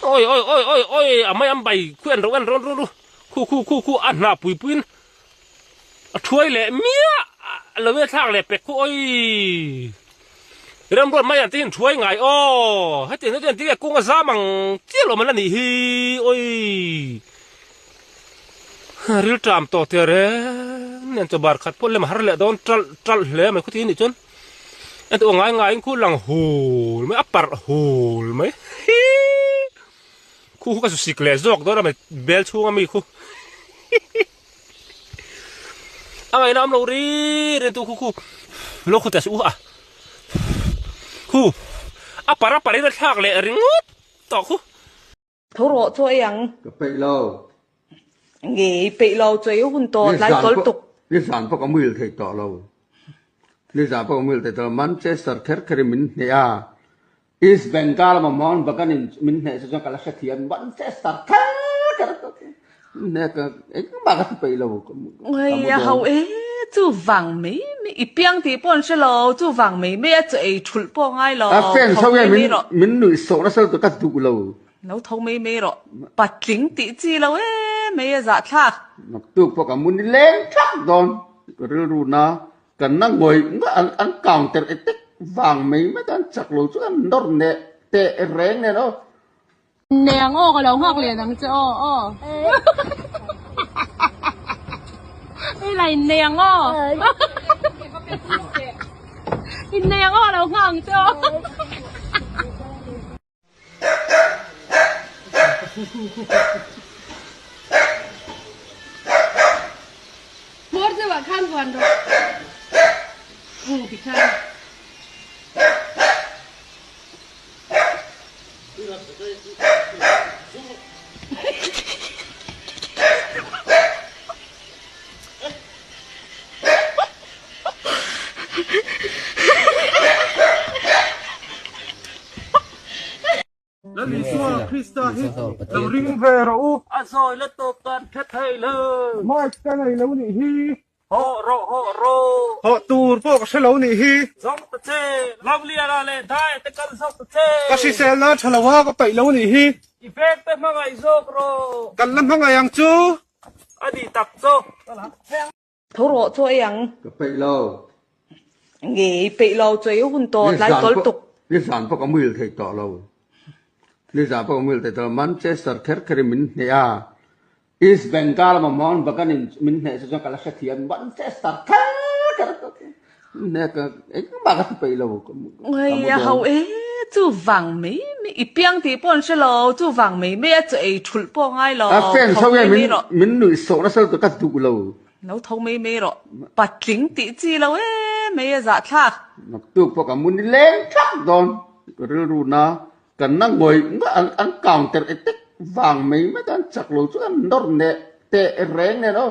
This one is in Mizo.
Oi oi oi oi oi a mai an bai khu en ro en ro ro khu khu khu khu a hnah pui puiin a thuai leh miah lo e thlak leh pek khu oi remruat mai an te hian thuai ngai aw hetiang te chuan tinge kung a zam ang chiah lo man a nih hi oi ril ṭam tawh teh reng nen chaw bar khat pawh lem a har leh dawn ṭalh ṭalh hle mai khuti a nih chuan. En tawh ngai ngaiin khu lang hul mai a parh hul mai hii khu khu ka su sik leh zawk dawn a mai bel chhunga mi khu a ngaihna awm lo ri ri tu khu khu lo khu ta su a khu a parh a parh in a thlak leh ringawt tawh khu. Tho rawh chaw ei ang. Ka peih lo. Nge i peih lo chaw ei hun tawh tlai tawlh tuk. Nizan pawh ka muil thei tawh lo. Nizan pawh ka muil thei tawh lo. Manchester kher kher in min hneh a. East Bengal emaw Mohun Bagan in min hneh chu chuan ka la hrethiam. Manchester kher kher min hneh ka engmah ka ti peih lo. Ka mu Ngai a dawn. ho e chu vang mai mai i piang tih pawh an hre lo chu vang mai mai a chaw ei thulh pawh a ngai lo A fans tho ho mai hian mai min rawh. min nuih sawh nasa lutuk ka duh lo. Lo tho mai mai rawh. Patling tih chi lo em mai a zahthlak. Naktuk pawh ka mu ni leng thak dawn. Ka rilru na kan na ngawih ngawih an an counter attack vang mai mai an chak lo chu an nawr neh teh reng nen aw. Nei ang aw ka lo nghak len ang che aw aw. Hei la innei ang aw. Innei ang aw ka lo nghak ang che aw. Hmawr deuhah khan vuan rawh. Umm tikhan. Lal Isua Krista hi lo ring ve rawh u. A zawi la tawp kan hre thei lo. Mic ka nei lo nih hi. Hawh rawh hawh rawh. Hawh tur pawh ka hre lo nih hi. Zawng ta che. Loveliana leh Dai te kal zawk ta che. Ka hrisel nan tha lo a ka peih lo nih hi. I vek te hmangaih zawk rawh. Kan la hmangaih ang chu. A nih tak chu. Tho rawh chaw ei ang. Ka peih lo. Nge i peih lo chaw ei hun tawh tlai tawlh tuk. Nizan pawh ka muil thei tawh lo. Nizan pawh ka muil thei tawh lo. Manchester kher kher in min hneh a. East Bengal emaw Mohun Bagan in min hneh chu chuan ka la hrethiam. Manchester kher kher min hneh ka engmah ka ti peih lo. Ka mu Ngai a dawn. ho e chu vang mai mai i piang tih pawh an hre lo chu vang mai mai a chaw ei thulh pawh a ngai lo A fans tho ho mai hian mai min rawh. min nuih sawh nasa lutuk ka duh lo. Lo tho mai mai rawh. Patling tih chi lo em mai a zahthlak. Naktuk pawh ka mu ni leng thak dawn. Ka rilru na kan na ngawih ngawih an an counter attack vang mai mai an chak lo chu an nawr neh teh reng nen aw.